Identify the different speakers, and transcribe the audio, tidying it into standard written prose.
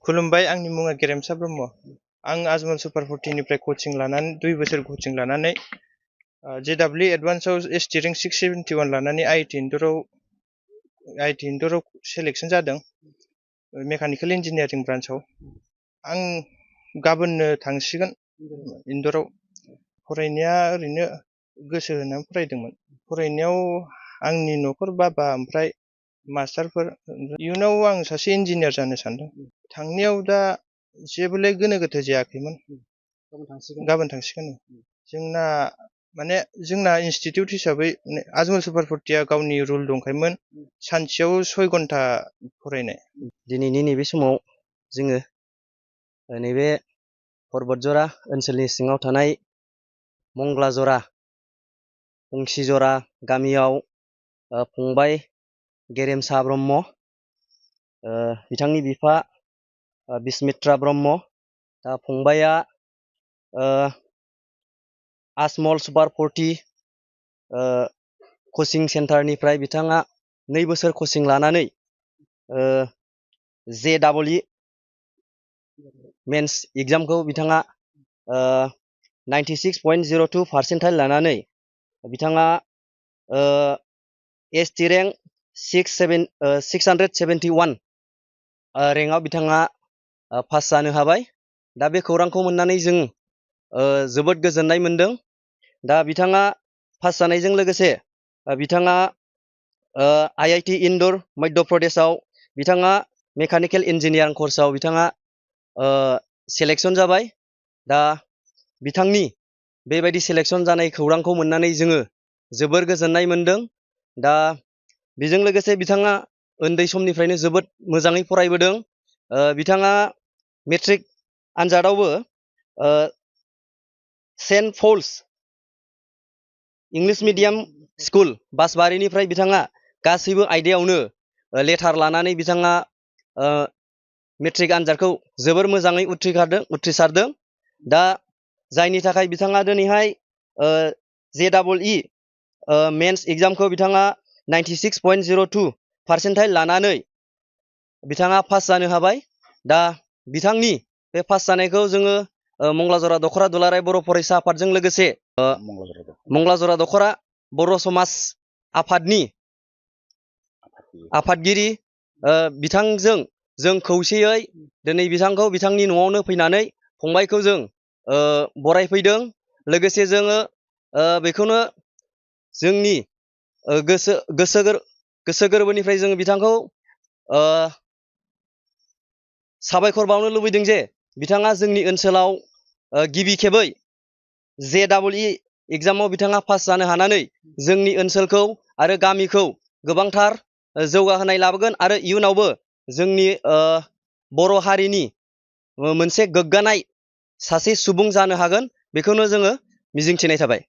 Speaker 1: खुलुमबाय, आंनि मुङा गेरेमसा ब्रह्म। आं आजमल सुपार 40निफ्राय कचिं लानानै 2 बोसोर कचिं लानानै JW एडभान्सआव स्टिरिं 671 लानानै IIT इन्दराव सेलेक्सन जादों मेकानिकेल इन्जिनियारिं ब्रान्चआव। आं गाबोननो थांसिगोन इन्दराव। फरायनाया ओरैनो गोसो होनानै फरायदोंमोन। फरायनायाव आंनि न'खर बाबा ओमफ्राय मास्टारफोर, इयुनाव आं सासे इन्जिनियार जानो सानदों। थांनायाव दा जेबोलाय गोनो गोथो जायाखैमोन। गाबोन थांसिगोन। जोंना इनस्टिटिउट हिसाबै आजमल सुपार 40आ गावनि रुल दंखायोमोन, सानसेयाव 6 घन्टा फरायनाय।
Speaker 2: दिनैनि नैबे समाव जोङो नैबे पर्बतजरा ओनसोलनि सिङाव थानाय मंगलाजरा बंसिजरा गामियाव फंबाय गेरेमसा ब्रह्म, बिथांनि बिफा बिस्मित्रा ब्रह्म, दा फंबाया आजमल सुपार 40 कचिं सेन्टारनिफ्राय बिथाङा 2 बोसोर कचिं लानानै JEE मेन्स एग्जामखौ बिथाङा 96.02 पार्सेन्टाइल लानानै बिथाङा ST रेंक 671 रेंकआव बिथाङा पास जानो हाबाय। दा बे खौरांखौ मोननानै जों जोबोद गोजोननाय मोनदों। दा बिथाङा पास जानायजों लोगोसे बिथाङा IIT इन्दर मध्य प्रदेशआव बिथाङा मेकानिकेल इन्जिनियारिं कर्सआव बिथाङा सेलेक्सन जाबाय। दा बिथांनि बेबायदि सेलेक्सन जानाय खौरांखौ मोननानै जोङो जोबोर गोजोननाय मोनदों। दा बेजों लोगोसे बिथाङा उन्दै समनिफ्रायनो जोबोद मोजाङै फरायबोदों। बिथाङा मेट्रिक आनजादावबो saint Paul's English medium school बासबारिनिफ्राय बिथाङा गासैबो आयदायावनो लेटार लानानै बिथाङा मेट्रिक आनजादखौ जोबोर मोजाङै उथ्रिसारदों। दा जायनि थाखाय बिथाङा दिनैहाय JEE मेन्स एग्जामखौ बिथाङा 96.02 पार्सेन्टाइल लानानै बिथाङा पास जानो हाबाय। दा बिथांनि बे पास जानायखौ जोङो मंगलाजरा दखरा दुलाराय बर' फरायसा आफादजों लोगोसे मंगलाजरा दखरा बर' समाज आफादनि आफादगिरि बिथांजों जों खौसेयै दिनै बिथांखौ बिथांनि न'आवनो फैनानै फंबायखौ जों बरायफैदों। लोगोसे जोङो बेखौनो जोंनि गोसो गोरबोनिफ्राय जोङो बिथांखौ साबायखर बावनो लुबैदों जे बिथाङा जोंनि ओनसोलाव गिबि खेबै JEE एग्जामाव बिथाङा पास जानो हानानै जोंनि ओनसोलखौ आरो गामिखौ गोबांथार जौगाहोनाय लाबोगोन आरो इयुनावबो जोंनि बर' हारिनि मोनसे गोग्गानाय सासे सुबुं जानो हागोन, बेखौनो जोङो मिजिंथिनाय थाबाय।